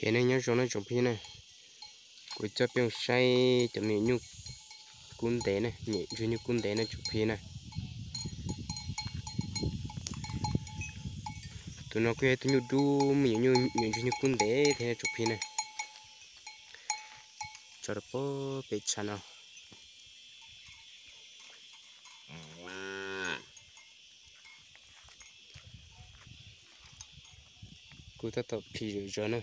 Ces nej nyob zoo na tsoom phooj ywg na, kuv coj peb saib cov me nyuam nyuj kub ntev na, me nyuam ntsuag nyuj kub ntev na tsoom phooj ywg na. Tus no kuj yog ib tug nyuj dub, me nyuam nyuj, me nyuam ntsuag nyuj kub ntev thiab tsoom phooj ywg na. Tso rau pem tshav no. Kuj tab tom phim zom zaws na.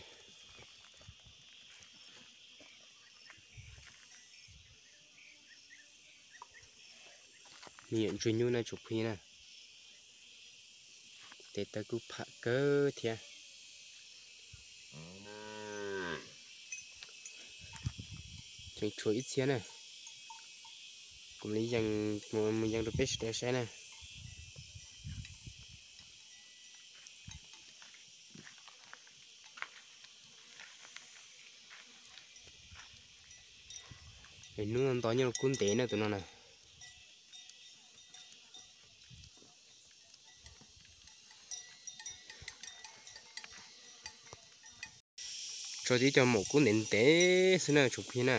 Me nyuam ntsuag nyuj na tsoom phooj ywg na, tes taw kuj pham kawg thiab. Tseem tshuav ib txhia na, kuv mus yees rau peb sawv daws saib na. Hnub no nto nyuj kub ntev na tus no na. Tso tib co maum kub ntev ntev xwb na tsoom phooj ywg na.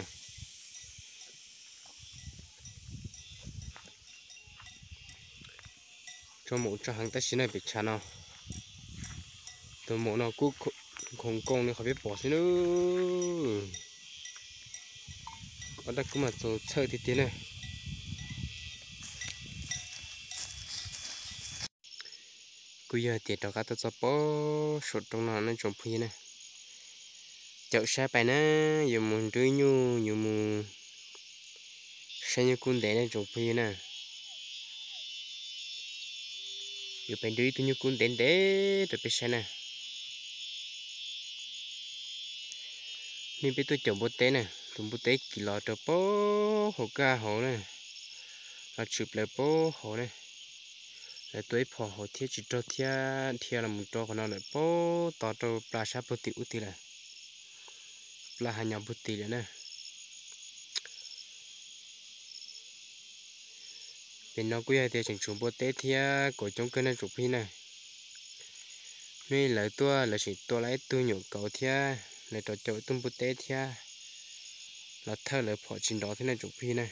Tso maum tso heev tab sis na pem tshav no, tus maum no kuj khoov nkoos li qhov peb pom xwb na. Ob dab kub mas txaus txhawj tiag tiag na. Kuj yog tias rov qab tuaj txog pem saum roob no nej tsoom phooj ywg na, caum saib pais na, yuav mus nrwb nyuj, yuav mus saib nyuj kub ntev nej tsoom phooj ywg na. Yuav pais nrwb ib tug nyuj kub ntev ntev rau peb saib na. Hnub peb tuaj caum npua teb na, tus npua teb kis los rau pem hauv kaj hauv na, los tshwm plaws pem hauv na. Lawv tua ib phom hauv thiab tsis raug thiab dhia los mus rau qhov no lawm pem tod rau plas sab puag tim ub tid lawm, plas hav nyos puag tim lawm na. Pem no kuj yog tias tseem tshuav npua teb thiab kauv coob kawg nej tsoom phooj ywg na. Hnub lawv tuaj lawv tseem tua lawm ib tug nyuam kauv thiab lawv rov caum ib tug npua teb thiab los thawj lawv phom tsis nrov thiab nej tsoom phooj ywg na.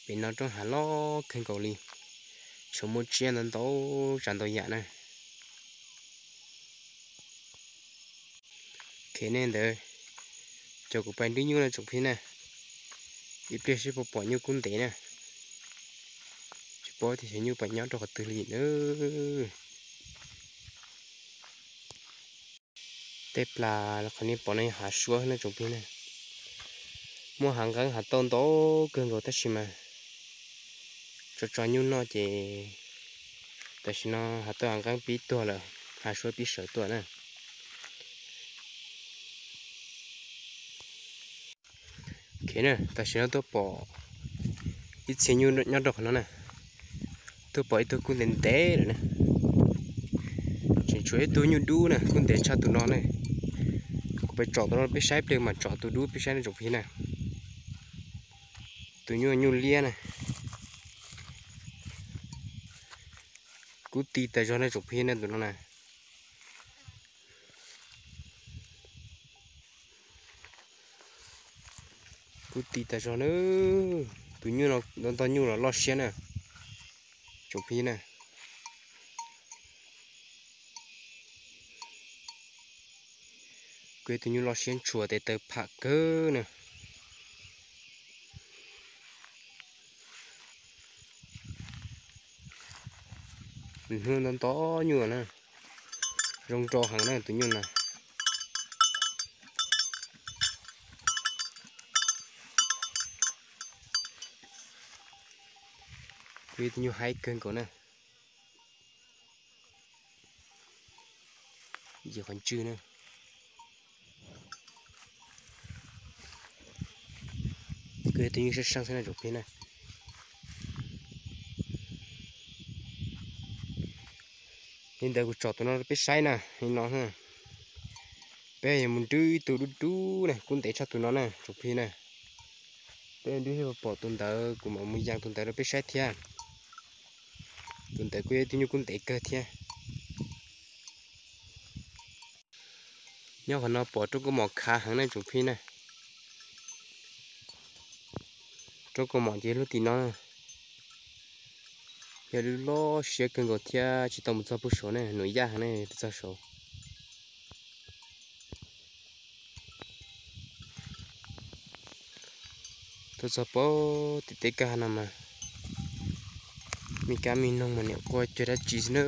Pem no roob hav loj kawg nkaus li, tshuav muaj tsiaj ntau ntau tsav ntau yam na. Khev nej ntawd, cov kuv pais nrwb nyuj no tsoom phooj ywg na, ib pliag seb puas pom nyuj kub ntev na. Tsis paub tias xyov nyuj pais nyob rau qhov twg li na. Tej plas qhov nej pom no yog hav suab nej tsoom phooj ywg na. Muaj hav nqeeb hav tauj ntau kawg nkaus tab sis mas tso tso nyuj noj ces tam sim no hav tauj hav nqeeb pib tuag lawm, hav suab pib sawv tuaj na. Tam sim no tuaj pom ib txhia nyuj nyob rau qhov no na, tuaj pom ib tug kub ntev ntev lawm na. Tseem tshuav ib tug nyuj dub na, kub ntev tshaj tus no na. Kuv pais tsom tus no peb saib, pliag mam tsom tus dub peb saib nej tsoom phooj ywg na. Tus nyuj nyuj liab na, kub ti tas zog nej tsoom phooj ywg na tus no na. Kub ti tas zog na, tus nyuj no ntau ntau nyuj los loj siab na tsoom phooj ywg na. Kuj yog tus nyuj loj siab ntshua tes taw pham kawg na. Hnub ntau ntau nyuj na, zoo nraug heev na tus nyuj na. Kuj yog tus nyuj haib kawg nkaus na. Yim qhov ntswg na. Kuj yog tus nyuj seej seej xwb na tsoom phooj ywg na. Li ntawd kuv tsom tus no rau peb saib na, li no. Peb yuav mus nrwb ib tug dub dub na, kub ntev tshaj tus no na tsoom phooj ywg na. Peb nrwb pom tus ntawd kuv mam mus yees tus ntawd rau peb saib thiab. Tus ntawd kuj yog ib tug nyuj kub ntev kawg thiab. Nyob qhov no pom roob kaus mom khav heev na tsoom phooj ywg na. Roob kaus mom ces lub tim no na, yog lub loj siab kawg nkaus thiab tsis tau mus txog puag saud na, num yaj heev na, txog saud. Tuaj txog pem tim teb kag no mas me kab me noog mas niam quaj cuag dab tsi xwb na,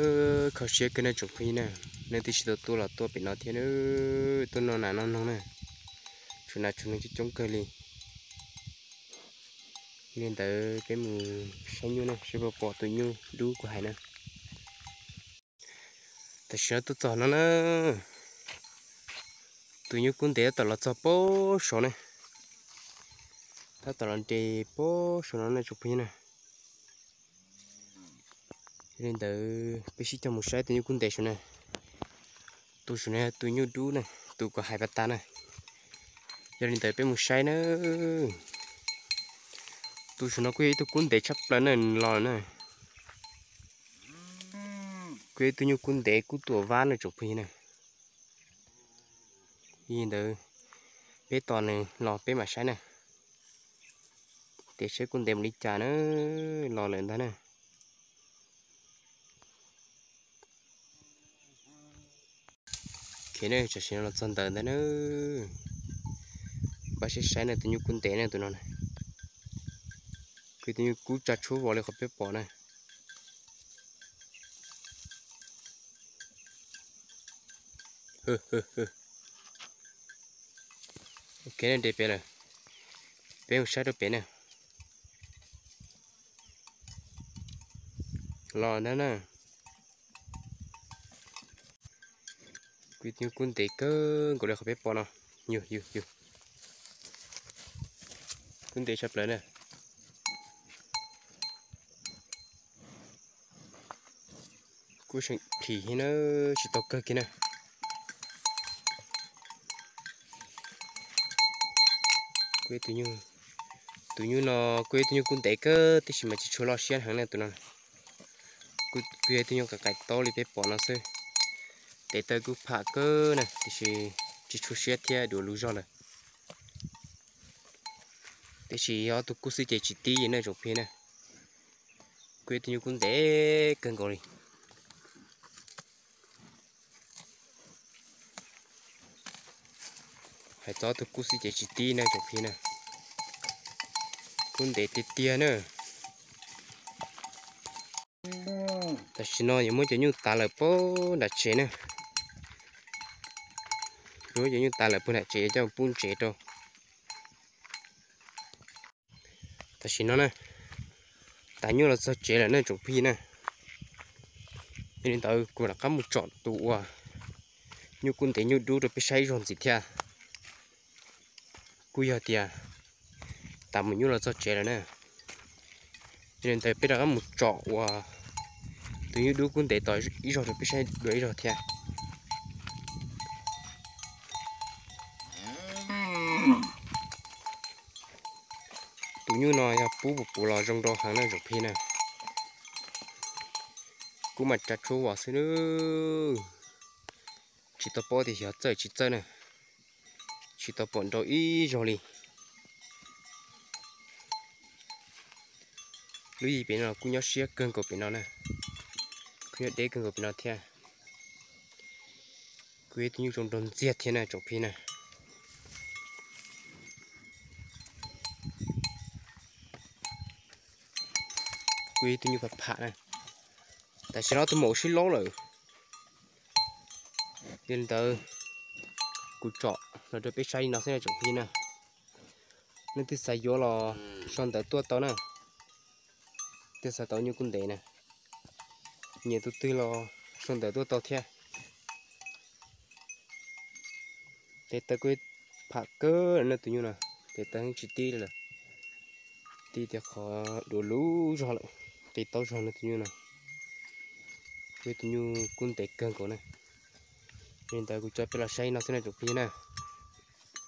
kho siab kawg na tsoom phooj ywg na. Nej twb tsis tau tuaj los tuaj pem no thiab na, tuaj noj nas noj noog na, tshuav nas tshuav noog coob coob kawg li. Yog li ntawd peb mus saib nyuj na, seb puas pom tus nyuj dub kuv hais na. Tam sim no tuaj txog no na, tus nyuj kub ntev tab tom los txog pem saud ne, tab tom los nres pem saud no ne tsoom phooj ywg na. Yog li ntawd peb sib cog mus saib tus nyuj kub ntev saud na. Tus saud no yog tus nyuj dub na, tus kuv hais pas tas na. Yog li ntawd peb mus saib na. Tus saud no kuj yog ib tug kub ntev tshaj plaws na, los na. Kuj yog ib tug nyuj kub ntev kub tuam vab na tsoom phooj ywg na. Yog li ntawd peb tos nws los peb mam saib na. Tias saib kub ntev mus li cas na, los lawm ntag na. Ok, tam sim no los txog ntawm ntawd na. Npaj siab saib na, tus nyuj kub ntev na tus no na. Kuj tus nyuj kub tsa tshuab vos li qhov peb pom na. Ok, nres pem lawm. Peb mus saib rau pem na. Los ntag na. Kuj tus nyuj kub ntev kawg nkaus li qhov peb pom no. Yus, yus, yus. Kub ntev tshaj plaws na. Kuj seem khim thiab na, tsis tau kawg kiag na. Kuj tus nyuj, tus nyuj no kuj yog tus nyuj kub ntev kawg tiam sis mas tsis tshua loj siab heev na tus no. Kuj yog tus nyuj qaim qaim taub li peb pom no xwb. Tes taw kuj pham kawg na tiam sis tsis tshua siab thiab, duav lub zog lawm. Tiam sis yog ob tug kub xwb ces tsis tib na tsoom phooj ywg na. Kuj yog tus nyuj kub ntev kawg nkaus li. Hais txog ob tug kub xwb ces tsis tib na tsoom phooj ywg na. Kub ntev tiag tiag na. Tam sim no yuav muab cov nyuj tav lawm pem nram tsev na. Yuav muab cov nyuj tav lawm pem nram tsev coj pub ntsev rau. Tam sim no na, tav nyuj los txog tsev lawm na tsoom phooj ywg na. Yog li ntawd kuv rov qab mus tsom tus uas nyuj kub ntev nyuj dub rau peb saib ib zaug ntxiv thiab. Kuj yog tias tav mus nyuj los txog tsev lawm na. Yog li ntawd peb rov qab mus tsom uas tus nyuj dub kub ntev tos ib zaug rau peb saib dua ib zaug thiab. Tus nyuj no yog pub puas puv los zoo nrau heev na tsoom phooj ywg na. Kub mas tsa tshuab vos xwb na. Tsis tau paub tias xyov txawj tsis txawj na. Tsis tau pom nrau ib zaug li. Lub yim pem no kuj nyob siab kawg nkaus pem no na. Kuj nyob deb kawg nkaus pem no thiab. Kuj yog tus nyuj zoo nraug ntxiag thiab na tsoom phooj ywg na. Kuj yog tus nyuj pham pham na. Tam sim no tus maum sib laub lawm. Yog li ntawd kuv tsom los rau peb saib li no xwb na tsoom phooj ywg na. Nej twb xav yuav los sau ntawv tuaj tau na. Twb xav tau nyuj kub ntev na. Nyiam tus twg los sau ntawv tuaj tau thiab. Tes taw kuj pham kawg na tus nyuj no. Tes taw tsis tib lawm. Tib tias qhov duav lub zog lawm. Qis taub zog na tus nyuj no. Kuj yog tus nyuj kub ntev kawg nkaus na. Yog li ntawd kuv coj peb los saib no xwb na tsoom phooj ywg na.